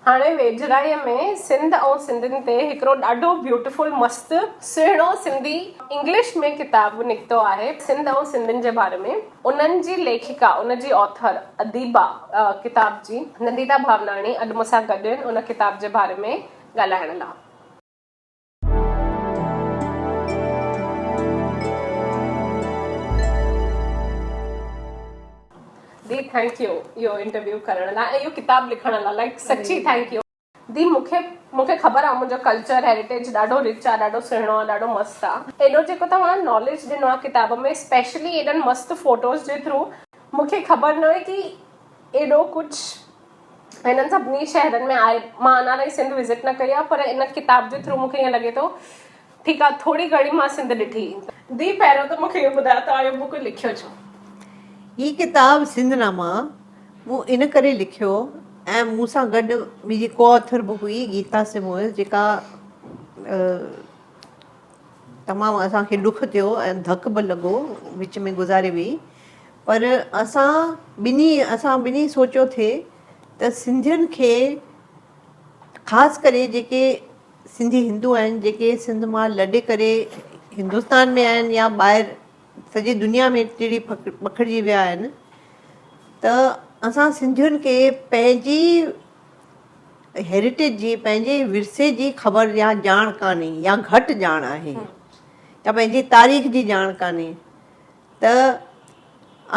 هاڻي ويجهڙائيء ۾ سنڌ ۽ سنڌين تي هڪڙو ڏاڍو بيوٽيفل مست سهڻو سنڌي انگلش ۾ ڪتاب نڪتو آهي سنڌ ۽ سنڌين جي باري ۾ انهن جي ليکڪا ان جي آٿر اديبا ڪتاب جي ننديتا ڀاوناڻي اڄ مون سان گڏ آهن ان ڪتاب جي باري ۾ ڳالهائڻ لا. The thank you اهو انٽرويو ڪرڻ لاء ۽ اهو ڪتاب لکڻ لاء لائڪ سچي thank you the مونکي مونکي خبر آ منهنجو ڪلچر هيريٽيج ڏاڍو رچ آ ڏاڍو سهڻو آ ڏاڍو مست آ ايڏو جيڪو توهان ناليج ڏنو آ ڪتاب ۾ اسپيشلي ايڏن مست فوٽوز جي ٿرو مونکي خبر نه هئي ڪي ايڏو ڪجهه هنن سڀني شهرن ۾ آهي مان اڃا تائين سنڌ وزٽ نه ڪئي آ پر ان ڪتاب جي ٿرو مونکي ائين لڳي ٿو ٺيڪ آ ٿوري گهڻي مان سنڌ ڏٺي. The پهريون ته مونکي اهو ٻڌايو توهان اهو بڪ لکيو ڇو؟ هي ڪتاب سنڌ ناما مون ان ڪري لکيو ۽ مون سان گڏ منهنجي ڪو آٿر به هئي گيتا سموئل جيڪا تمام اسان کي ڏک ٿيو ۽ ڌڪ به لڳو وچ ۾ گذاري وئي پر اسان ٻنهي اسان ٻنهي سوچيو ٿي ته سنڌين کي خاص ڪري جيڪي سنڌي هندو آهن جيڪي سنڌ مان لڏي ڪري هندستان ۾ آهن يا ٻاهر سڄي دنيا ۾ ٽڙي پکڙجي ويا آهن ته اسان سنڌين کي پنهنجي هيريٽيج جي پنهنجي ورثي جي خبر يا ڄاڻ ڪانهي يا گهٽ ڄاڻ آهي يا پنهنجي تاريخ جي ڄاڻ ڪانهي ته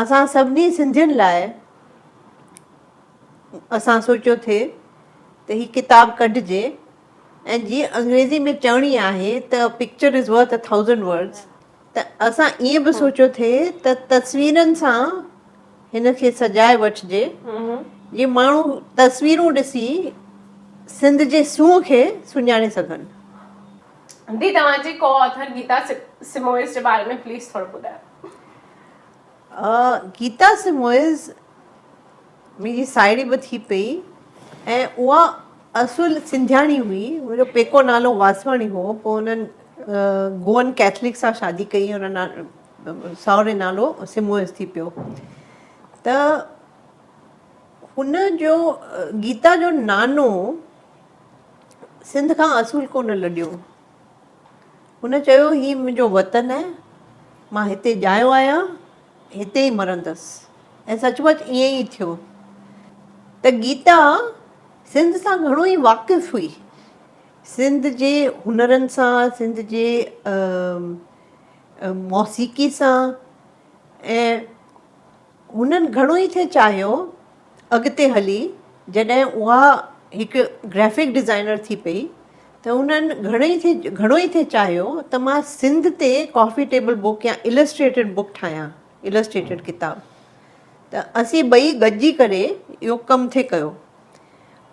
اسان سڀني سنڌين لاء اسان سوچيو ٿي ته هي ڪتاب ڪڍجي ۽ جيئن انگريزي ۾ چوڻي آهي ته picture is worth a thousand words ته اسان ائين به سوچيو ٿي ته تصويرن سان هن کي سجائي وٺجي جيئن ماڻهو تصويرون ڏسي سنڌ جي سونهن کي سڃاڻي سگهن. The توهان جي ڪو آٿر گيتا سموئس جي باري ۾ پليز ٿورو ٻڌايو. گيتا سموئس منهنجي ساهيڙي به ٿي پئي ۽ اها اصل سنڌياڻي هئي. منهنجو پيڪو نالو واسواڻي هو. پوء انهن گوئن ڪيٿلڪ سان شادي ڪئي ان ساهري نالو سموئس ٿي پيو ته هن جو گيتا جو نانو سنڌ کان اصول ڪونه لڏيو. هن چيو هي منهنجو وطن آهي، مان هتي ڄايو آهيان، هتي ئي مرندس ۽ سچ پچ ائين ئي ٿيو ته گيتا سنڌ سان گهڻو ئي واقف هئي. سنڌ جي هنرن سان، سنڌ جي موسيقي سان ۽ هنن گهڻو ئي ٿي چاهيو اڳتي هلي جڏهن اها هڪ گرافڪ ڊزائنر ٿي پئي ته هنن گهڻو ئي ٿي گهڻو ئي ٿي چاهيو ته مان سنڌ تي ڪافي ٽيبل بڪ يا السٽريٽيڊ بڪ ٺاهيان السٽريٽيڊ ڪتاب ته اسين ٻئي گڏجي ڪري اهو ڪم ٿي ڪيو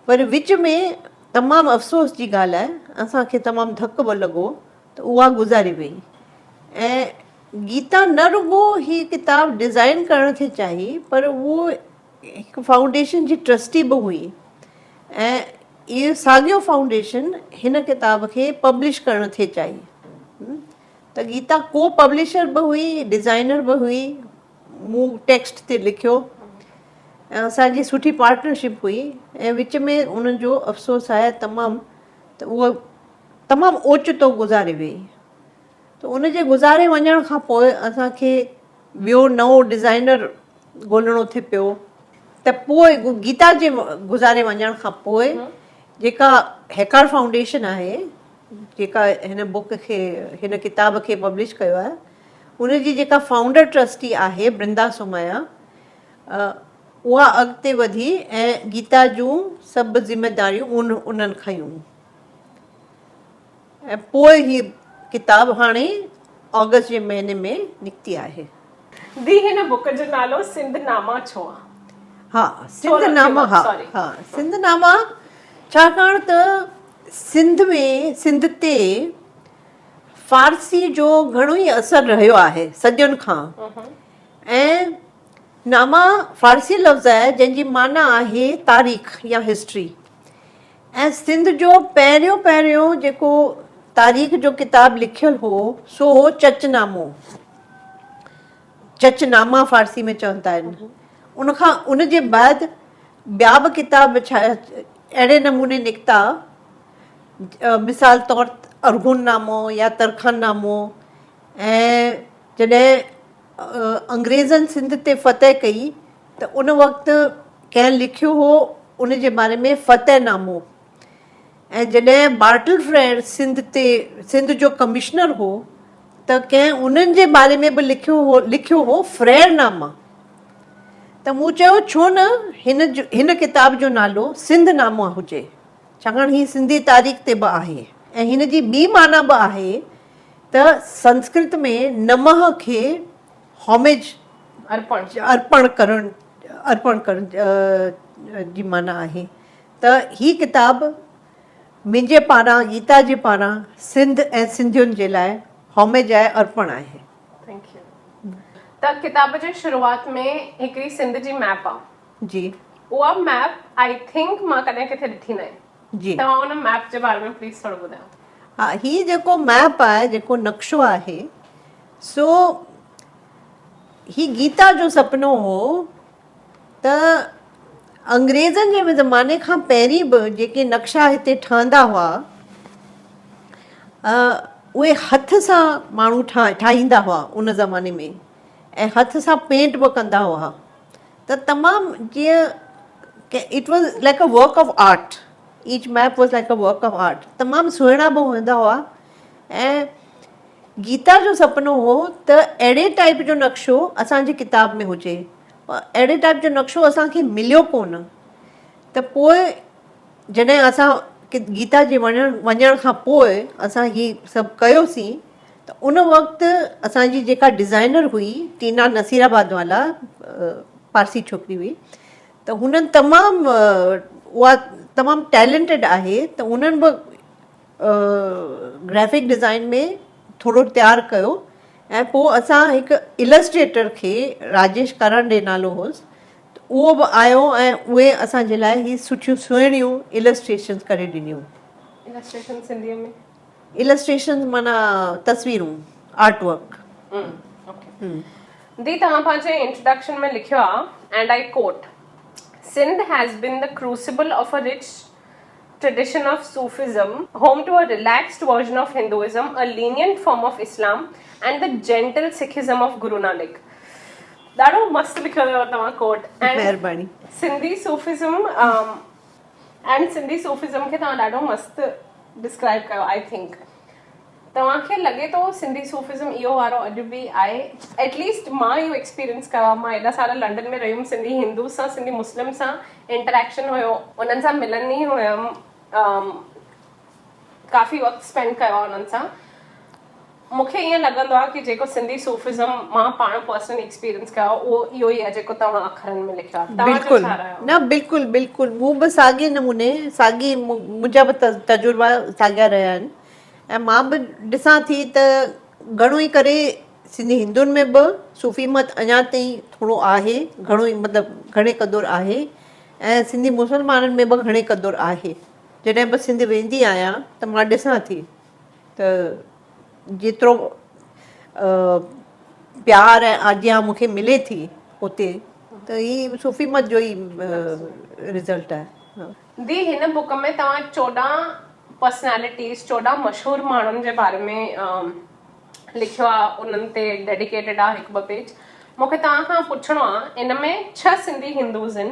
پر وچ ۾ تمام افسوس جي ڳالهه آهي اسان کي تمام ڌڪ به لڳو ته اها گذاري وئي ۽ گيتا نه رڳو هي ڪتاب ڊزائين ڪرڻ ٿي چاهي پر هو هڪ فائونڊيشن جي ٽرسٽي به هئي ۽ اهو ساڳيو فائونڊيشن هن ڪتاب کي پبلش ڪرڻ ٿي چاهي ته گيتا ڪو پبلشر به هئي ڊزائنر به هئي مون ٽيڪسٽ تي لکيو ۽ اسان جي سٺي پارٽنرشپ هئي ۽ وچ ۾ انهن جو افسوس آهي تمام ته اهو تمام اوچتو گذاري وئي ته ان جي گذاري وڃڻ کان پوء اسان کي ٻيو نئون ڊزائنر ڳولڻو ٿي پيو ته پوء گيتا جي گذاري وڃڻ کان پوء جيڪا هيڪار فائونڊيشن آهي جيڪا هن بڪ کي هن ڪتاب کي پبلش ڪيو آهي ان جي جيڪا فائونڊر ٽرسٽي آهي برندا سومايا اها اڳتي وڌي ۽ گيتا جون سڀ ذميداريون انهن کنيون. ۽ پوء هي ڪتاب هاڻي آگسٽ جي مهيني ۾ نڪتي آهي. The هن بڪ جو نالو سنڌ ناما ڇو آ؟ ها سنڌ ناما ها ها سنڌ ناما ڇاڪاڻ ته سنڌ ۾ سنڌ تي فارسي جو گهڻو ئي اثر رهيو آهي صدين کان ۽ ناما فارسي لفظ آهي جنهن جي معنيٰ آهي تاريخ يا هسٽري ۽ سنڌ جو پهريون پهريون جيڪو تاريخ جو ڪتاب لکيل هو سو هو چچ نامو. چچ ناما فارسي ۾ چوندا آهن. ان کان ان جي بعد ٻيا به ڪتاب اهڙي نموني نڪتا، مثال طور ارغون نامو يا ترخان نامو ۽ جڏهن انگريزن سنڌ تي فتح ڪئي ته ان وقت ڪنهن لکيو هو ان جي باري ۾ فتح نامو ۽ جڏهن بارٽل فريئر سنڌ تي سنڌ جو ڪمشنر هو ته ڪنهن انهن جي باري ۾ به لکيو هو لکيو هو فريئر ناما ته مون چيو ڇو نه هن هن ڪتاب جو نالو سنڌ نامو هجي ڇاڪاڻ هي سنڌي تاريخ تي به آهي ۽ هن جي ٻي معنيٰ به آهي ته سنسڪرت ۾ نمه کي Homage ارپڻ ارپڻ ڪرڻ ارپڻ ڪرڻ جي معنيٰ آهي ته هي ڪتاب منهنجي پاران گيتا جي پاران سنڌ ۽ سنڌين جي لاء Homage آهي ارپڻ آهي. Thank you. ته ڪتاب جي شروعات ۾ هڪڙي سنڌ جي ميپ آ. جي. اها ميپ I think مان ڪڏهن ڪٿي ڏٺي ناهي. جي. توهان ان ميپ جي باري ۾ پليز ٿورو ٻڌايو. ها هي جيڪو ميپ آهي جيڪو نقشو آهي سو هي گيتا جو سپنو هو ته انگريزن جي زماني کان پهرين به جيڪي نقشا هتي ٺهندا هئا اهي هٿ سان ماڻهو ٺاهيندا هئا ان زماني ۾ ۽ هٿ سان پينٽ به ڪندا هئا ته تمام جيئن it was like a work of art each map was like a work of art تمام سهڻا به هوندا هئا ۽ گيتا جو سپنو هو ته اهڙي ٽائيپ جو نقشو اسان جي ڪتاب ۾ هجي پر اهڙي ٽائيپ جو نقشو اسان کي مليو ڪونه ته پوء جڏهن اسان گيتا جي وڃڻ وڃڻ کان پوء اسان هي سڀ ڪيوسين ته ان وقت اسان جي جيڪا ڊزائنر هئي ٽينا نصير آباد والا پارسي ڇوڪري هئي ته هنن تمام اها تمام ٽيلنٽيڊ آهي ته انهن به گرافڪ ڊزائن ۾ ٿورو تيار ڪيو ۽ پوء اسان هڪ السٽريٽر کي راجيش ڪرانڊي نالو هوس ته اهو به آيو ۽ اهي اسان جي لاء هي سٺيون سهڻيون السٽريشنز ڪري ڏنيون. السٽريشن سنڌيء ۾؟ السٽريشنز معنيٰ تصويرون، آرٽ ورڪ. اوڪي. The توهان پنهنجي انٽروڊڪشن ۾ لکيو آ and I quote Sindh has been the crucible of a rich tradition of Sufism, home to a relaxed version of Hinduism, a lenient form of Islam and the gentle Sikhism of Guru Nanak. ڏاڍو مست لکيو اٿو توهان ڪوٽ ۽ مهرباني. Sindhi Sufism ۽ Sindhi Sufism کي توهان ڏاڍو مست ڊسڪرائب ڪيو I think توهان کي لڳي ٿو سنڌي صوفيزم اهو وارو اڄ به آهي ايٽ ليسٽ مان اهو ايڪسپيرينس ڪيو آهي مان ايڏا سال لنڊن ۾ رهيم سنڌي هندوز سان سنڌي مسلم سان انٽريڪشن هيو انهن سان ملندي هيم ڪافي وقت اسپينڊ ڪيو آهي انهن سان مون کي ائين لڳندو آهي ڪي جيڪو سنڌي صوفيزم مان پاڻ پرسنلي ايڪسپيرينس ڪيو آهي اهو اهو ئي آهي جيڪو توهان اکرن ۾ لکيو آهي توهان جو بلڪل ڇا رايو نه بلڪل بلڪل مون به ساڳي نموني ساڳي منهنجا به تجربا ساڳيا رهيا آهن ۽ مان به ڏسان ٿي ته گهڻو ئي ڪري سنڌي هندن ۾ به صوفي مت اڃا تائين ٿورو آهي گهڻو ئي مطلب گهڻي قدر آهي ۽ سنڌي مسلمانن ۾ به گهڻي قدر آهي جڏهن به سنڌ ويندي آهيان ته مان ڏسان ٿي ته جيترو پيار ۽ آجيان مون کي ملي ٿي اتي ته هي صوفي مت جو ئي رزلٽ آهي. The هن بڪ ۾ توهان 14 پرسنالٽيز 14 مشهور ماڻهن جي باري ۾ لکيو آ انهن تي ڊيڊيڪيٽيڊ آ هڪ ٻه پيج مون کي توهان کان پڇڻو آ ان ۾ ڇهه سنڌي هندوز آهن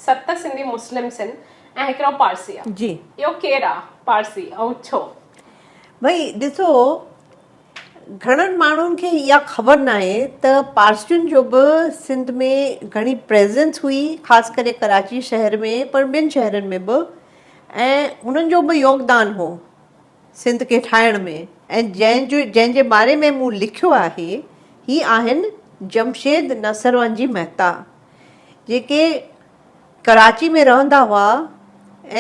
ست سنڌي مسلمس آهن ۽ هڪڙو پارسي آ جي. اهو ڪير آ پارسي ۽ ڇو؟ ڀئي ڏسو گهڻن ماڻهن کي اها خبر ناهي ته پارسين جو به سنڌ ۾ گهڻي پريزنس هئي خاص ڪري ڪراچي شهر ۾ پر ٻين شهرن ۾ به ۽ انهن جو به يوگدان هو سنڌ کي ٺاهڻ ۾ ۽ جنهن جو جنهن جي باري ۾ مون لکيو آهي هي آهن جمشيد نصروانجي مهتا جيڪي ڪراچي ۾ رهندا هئا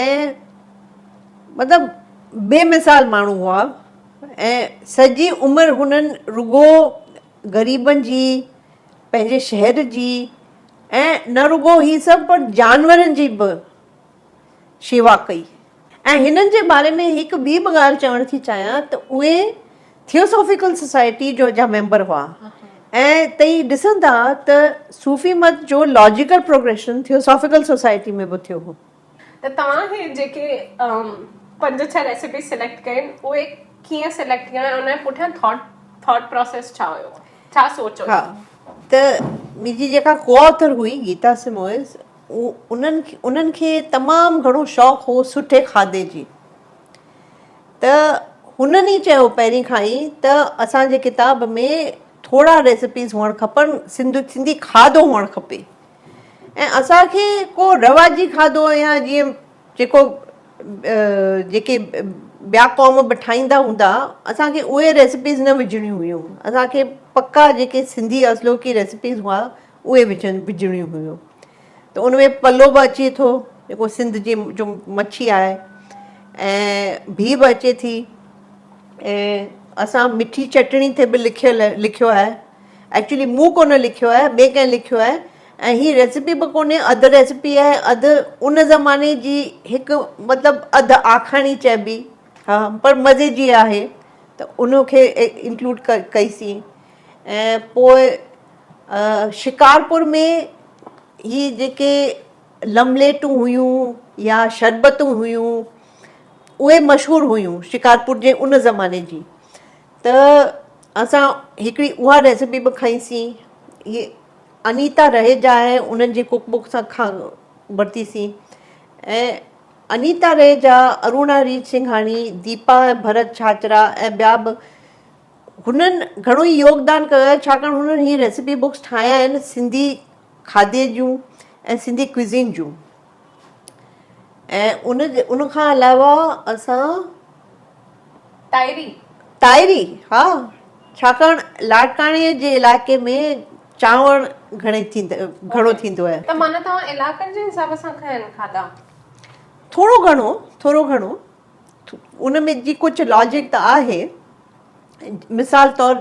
۽ مطلب بي مثال ماڻهو هئا ۽ سڄي عمر هنن رڳو غريبن جي پنهنجي شهر جي ۽ نه رڳو هي سڀ پر جانورن جي به شيوا ڪئي ۽ هنن جي باري ۾ هڪ ٻي به ڳالهه چوڻ ٿي چاهيان ته اهي ٿيوسافيڪل سوسائٽي جو جا ميمبر هئا ۽ تئين ڏسندا ته صوفي مت جو لاجيڪل پروگريشن ٿيوسافيڪل سوسائٽي ۾ به ٿيو هو. ته توهان هي جيڪي پنج ڇهه ريسيپي سليڪٽ ڪيون اهي ڪيئن سليڪٽ ڪيون ۽ ان جي پٺيان ٿاٽ ٿاٽ پروسيس ڇا هيو ڇا سوچ هئي؟ ها ته منهنجي جيڪا ڪو آٿر هئي گيتا سموئس انهن انهن کي تمام گهڻو شوق هو سٺي کاڌي جي ته هنن ئي چيو پهرين کان ئي ته اسان جي ڪتاب ۾ ٿورا ريسيپيز هئڻ کپن سنڌ سنڌي کاڌو هئڻ کپي ۽ اسان کي ڪو رواجي کاڌو يا جيئن جيڪو جيڪي ٻيا قوم به ٺاهيندا هوندا اسان کي اهي ريسيپيز نه وجهڻيون هيون اسان کي پڪا جيڪي سنڌي اصلوڪي ريسيپيز هئا اهي وجهن وجهڻيون هيون ته ان ۾ پلو به اچي ٿو جيڪو سنڌ جي جو مڇي آهي ۽ بيهه به اچي ٿي ۽ اسان مٺي چٽڻي تي به لکيل لکيو آهي ايڪچولي مون ڪونه لکيو آهي ٻئي ڪنهن لکيو آهي ۽ هي ريسيپي به ڪونهي اڌ ريسيپي آهي اڌ ان زماني جي هڪ مطلب اڌ آکاڻي چئبي ها پر مزي جي آهي ته ان کي انڪلوڊ ڪئيسين ۽ پوء شڪارپور ۾ هي جيڪي لمليٽون هيون يا شربتون هيون اهي مشهور هيون شڪارپور جي ان زماني جي ته اسان هڪڙي اها ريسيپي به کنئيسين هي انيتا رهيجا آهي انهن جي ڪڪ بڪ سان کان ورتيسين ۽ انيتا رهيجا اروڻا ريج سنگهاڻي ديپا ۽ ڀرت ڇاڇرا ۽ ٻيا به هنن گهڻو ئي يوگدان ڪيو آهي ڇاڪاڻ هنن هي ريسيپي بڪس ٺاهيا آهن سنڌي کاڌي جون ۽ سنڌي ڪوزين جون ۽ ان ان کان علاوه اسان تائري تائري ها ڇاڪاڻ لاڙڪاڻي جي علائقي ۾ چانور گهڻي ٿيند گهڻو ٿيندو آهي ته معنيٰ توهان علائقن جي حساب سان کين کاڌا ٿورو گهڻو ٿورو گهڻو ان ۾ جي ڪجهه لاجڪ ته آهي مثال طور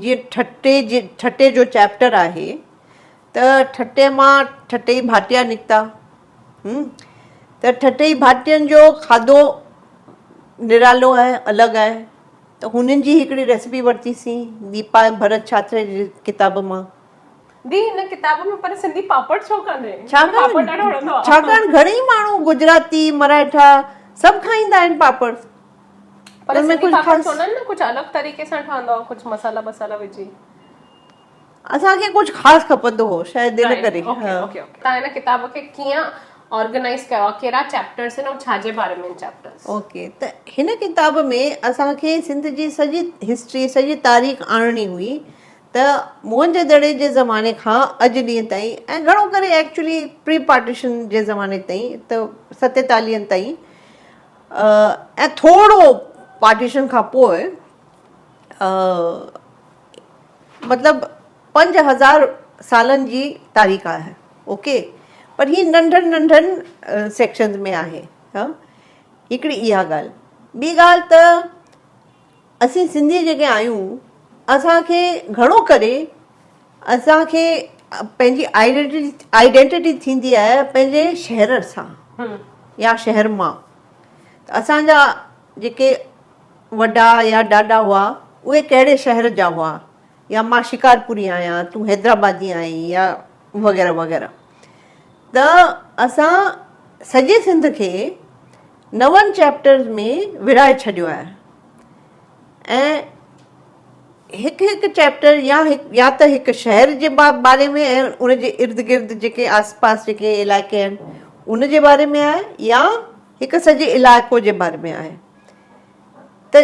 جيئن ٺٽي جي ٺٽي جو چيپٽر آهي ته ٺٽي مان ٺٽي ڀاٽيا نڪتا ته ٺٽي ڀاٽين جو کاڌو نرالو آهي الڳ آهي ته هنن جي هڪڙي ريسپي ورتيسين ديپا ڀرت ڇاتري جي ڪتاب مان the هن ڪتاب ۾ پر سنڌي پاپڙ ڇو ڪانهي؟ پاپڙ ڏاڍو وڻندو آ. ڇاڪاڻ گهڻي ماڻهو گجراتي مراٺا سڀ کائيندا آهن پاپڙ. پر سنڌي پاپڙ ڇو نه ڪجهه الڳ طريقي سان ٺهندو آ ڪجهه مصالحا بصالحا وجهي. اسان کي ڪجهه خاص کپندو هو شايد ان ڪري. اوڪي اوڪي اوڪي تان هن ڪتاب کي ڪيئن آرگنائيز ڪيو آ ڪهڙا چيپٽرس آهن ۽ ڇا جي باري ۾ آهن چيپٽرس؟ اوڪي ته هن ڪتاب ۾ اسان کي سنڌ جي سڄي هسٽري سڄي تاريخ آڻڻي هئي ته موهن جي دڙي جي زماني کان اڄ ڏينهن تائين ۽ گهڻو ڪري ايڪچولي پري پارٽيشن جي زماني تائين ته ستيتاليهن تائين ۽ ٿورو پارٽيشن کان پوء مطلب 5000 سالن جي تاريخ آهي اوڪي پر هي ننڍن ننڍن سيڪشنز ۾ آهي ها هڪڙي اها ڳالهه ٻي ڳالهه ته اسين سنڌي جيڪي آهيون اسان کي گهڻو ڪري اسان کي پنهنجي آئيڊينٽيٽي ٿيندي آهي پنهنجي شهر سان يا شهر مان ته اسان جا جيڪي وڏا يا ڏاڏا هئا اهي ڪهڙي شهر جا هئا يا مان شڪارپوري آهيان تون حيدرآبادي آهين يا وغيره وغيره ته اسان سڄي سنڌ کي نون چيپٽرز ۾ ورهائي ڇڏيو آهي ۽ هڪ هڪ چيپٽر يا يا ته هڪ شهر جي باري ۾ ۽ ان جي ارد گرد جيڪي آس پاس جيڪي علائقي آهن ان جي باري ۾ آهي يا هڪ سڄي علائقو جي باري ۾ آهي ته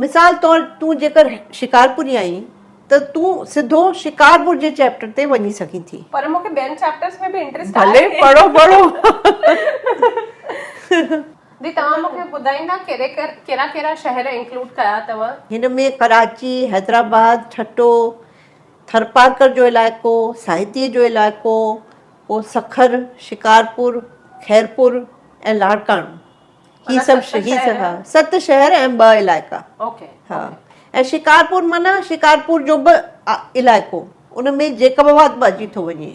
مثال طور تون جيڪر شڪارپوري آهين ته تون سڌو شڪارپور جي چيپٽر تي وڃي سگهين ٿي. پر مون کي ٻين چيپٽرز ۾ به انٽريسٽ آهي. ڀلي پڙهو پڙهو. The توهان مون کي ٻڌائيندا ڪهڙي ڪهڙا ڪهڙا شهر انڪلوڊ ڪيا اٿو؟ هن ۾ ڪراچي، حيدرآباد، ٺٽو، ٿرپارڪر جو علائقو، ساهتيء جو علائقو، پوء سکر، شڪارپور، خيرپور ۽ لاڙڪاڻو. هي سڀ هي سڀ ها ست شهر ۽ ٻه علائقا ها ۽ شڪارپور معنيٰ شڪارپور جو به علائقو ان ۾ جيڪب آباد به اچي ٿو وڃي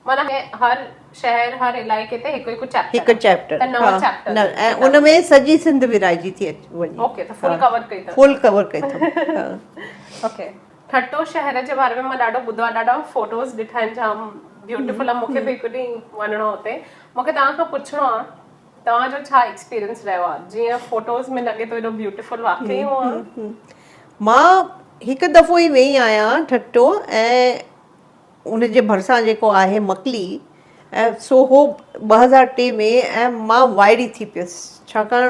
معنيٰ هر شهر هر علائقي تي هڪ هڪ چيپٽر هڪ چيپٽر ته نو چيپٽر ۽ ان ۾ سڄي سنڌ ورهائجي ٿي وڃي اوڪي ته فل ڪور ڪئي اٿو فل ڪور ڪئي اٿم اوڪي ٺٽو شهر جي باري ۾ مان ڏاڍو ٻڌو آهي ڏاڍا فوٽوز ڏٺا آهن جام بيوٽيفل آ مونکي به هڪ ڏينهن وڃڻو اتي. مونکي توهان کان پڇڻو آ توهان جو ڇا ايڪسپيرينس رهيو آ جيئن فوٽوز ۾ لڳي ٿو ايڏو بيوٽيفل واقعي هو آ؟ مان هڪ دفعو ئي وئي آهيان ٺٽو ۽ ان جي ڀرسان جيڪو آهي مڪلي ۽ سو هو 2003 ۾ ۽ مان وائڙي ٿي پيس ڇاڪاڻ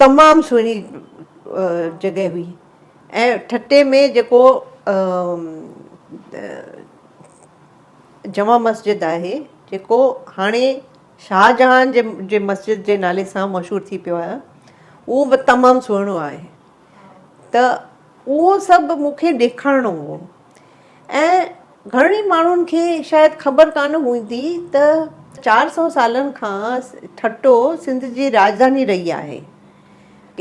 تمام سهڻي جڳهه هئي ۽ ٺٽي ۾ جيڪو جمع مسجد آهي جيڪو هاڻي شاهجهان جي جي مسجد جي نالي سان مشهور ٿي پيو آهي اهو به تمام سهڻو آهي ته اهو سڀ مون کي ڏيکارڻو هو ۽ گهڻن ئي ماڻهن کي شايد خبر ڪانه هوندي ته 400 سالن کان ٺٽو سنڌ جي راڄڌاني رهي آهي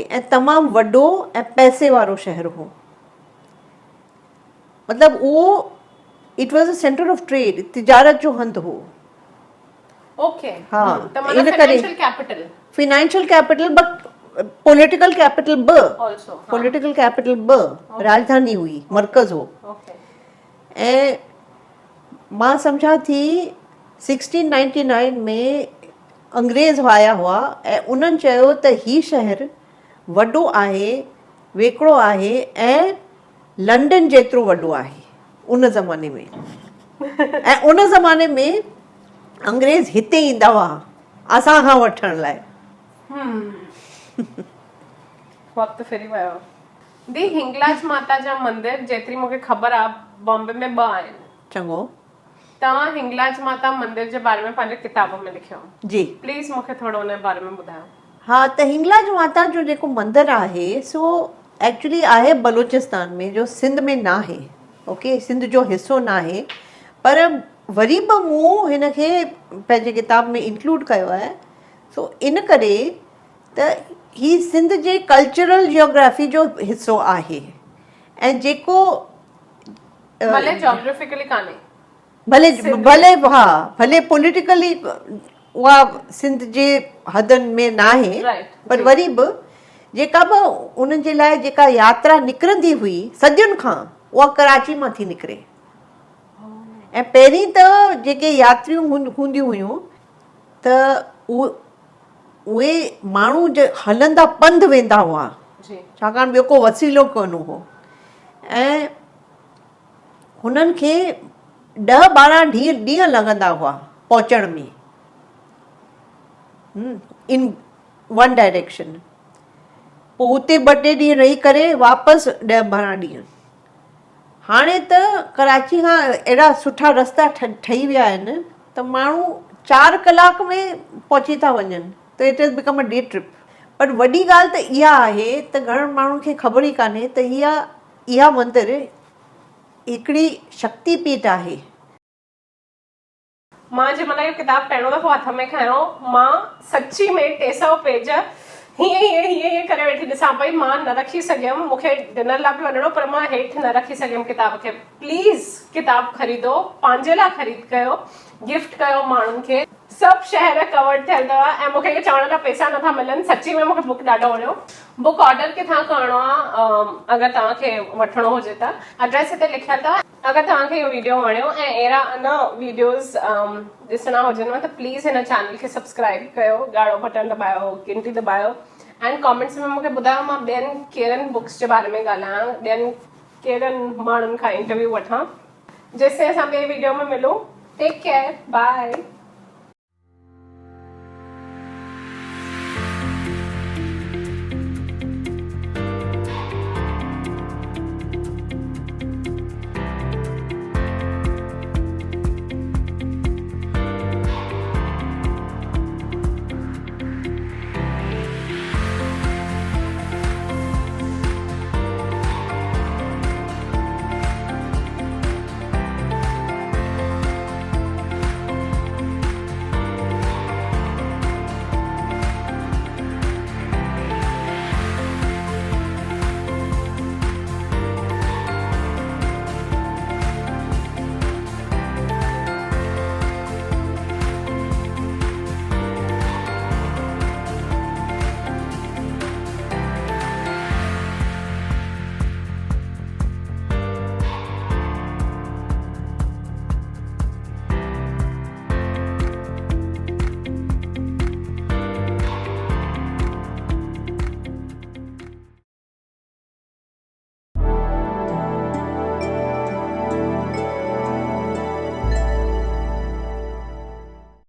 ۽ تمام وڏو ۽ پئسي وارو شهر هو. مطلب اهو it was a centre of trade, تجارت جو هنڌ هو. اوڪي ها ته معنيٰ financial capital. Financial capital به پوليٽيڪل ڪيپيٽل به آلسو پوليٽيڪل ڪيپيٽل به راڄڌاني هئي مرڪز هو. اوڪي ۽ مان سمجهان ٿي 1699 ۾ انگريز آيا هئا ۽ انهن چيو ته هي شهر وڏو آهي ويڪڙو آهي ۽ لنڊن جيترو وڏو آهي ان زماني ۾ ۽ ان زماني ۾ انگريز هتي ايندا هئا اسان کان وٺڻ لاء. وقت ڦري ويو. The Hinglaj ماتا جا مندر جيتري مونکي خبر آ بامبي ۾ ٻه آهن. چڱو. توهان هنگلاج ماتا مندر جي باري ۾ پنهنجي ڪتاب ۾ لکيو. جي. پليز مونکي ٿورو ان جي باري ۾ ٻڌايو. ها ته هنگلاج ماتا جو جيڪو مندر آهي سو ايڪچولي آهي بلوچستان ۾ جو سنڌ ۾ ناهي اوڪي سنڌ جو حصو ناهي پر وري به مون هن کي پنهنجي ڪتاب ۾ انڪلوڊ ڪيو آهي سو ان ڪري ته هي سنڌ جي ڪلچرل جيوگرافي جو حصو آهي ۽ جيڪو ڀلي جيوگرافيڪلي ڪانهي ڀلي ڀلي ها ڀلي پوليٽيڪلي اها سنڌ جي حدن ۾ ناهي پر وري به جيڪا به انهن جي لاء جيڪا ياترا نڪرندي هئي صدين کان اها ڪراچي مان ٿي نڪري ۽ پهرين ته جيڪي ياتريون هونديون هيون ته اهي ماڻهو هلندا پنڌ ويندا هئا ڇاڪاڻ ٻيو ڪو وسيلو ڪونه هو ۽ هنن کي ڏهه 12 ڏينهن لڳندا هئا پهچڻ ۾ ان ون ڊائريڪشن پوء اتي ٻه ٽي ڏينهن رهي ڪري واپس 10 12 ڏينهن. هاڻي ته ڪراچي کان اهڙا سٺا رستا ٺهي ويا آهن ته ماڻهو 4 ڪلاڪ ۾ پهچي ٿا وڃن ته it has become a day trip. پر وڏي ڳالهه ته اها آهي ته گهڻن ماڻهن کي خبر ئي ڪانهي ته اها اها مندر هڪڙي شڪتي پيٺ آهي. مان جنهن مهل اهو ڪتاب پهريون دفعو هٿ ۾ کنيو، مان سچي ۾ 300 پيج هيئن هيئن هيئن هيئن ڪري ويٺي ڏسان پئي، مان نه رکي سگهيم، مون کي ڊنر لاء به وڃڻو پر مان هيٺ نه رکي سگهيم ڪتاب کي. پليز ڪتاب خريدو، پنهنجي لاء خريد ڪيو، گفٽ ڪيو ماڻهن کي. سڀ شهر ڪورڊ ٿيل اٿو ۽ مون کي اهو چوڻ لاء پئسا نٿا ملن، سچي ۾ مون کي بڪ ڏاڍو وڻيو. بڪ آرڊر ڪٿان ڪرڻو آ اگر توهان کي وٺڻو هجي ته اڊريس هتي لکيل اٿو. اگر توهان کي اهو ويڊيو وڻيو ۽ اهڙا اڃا ويڊيوز ڏسڻا هجنو ته پليز هن چينل کي سبسڪرائب ڪيو، ڳاڙهو بٽڻ دٻايو، گهنٽي دٻايو ۽ ڪامينٽس ۾ مون کي ٻڌايو مان ٻين ڪهڙن بڪس جي باري ۾ ڳالهايان، ٻين ڪهڙن ماڻهن کان انٽرويو وٺان. جيستائين اسان ٻئي ويڊيو ۾ ملون ٽيڪ ڪيئر باء.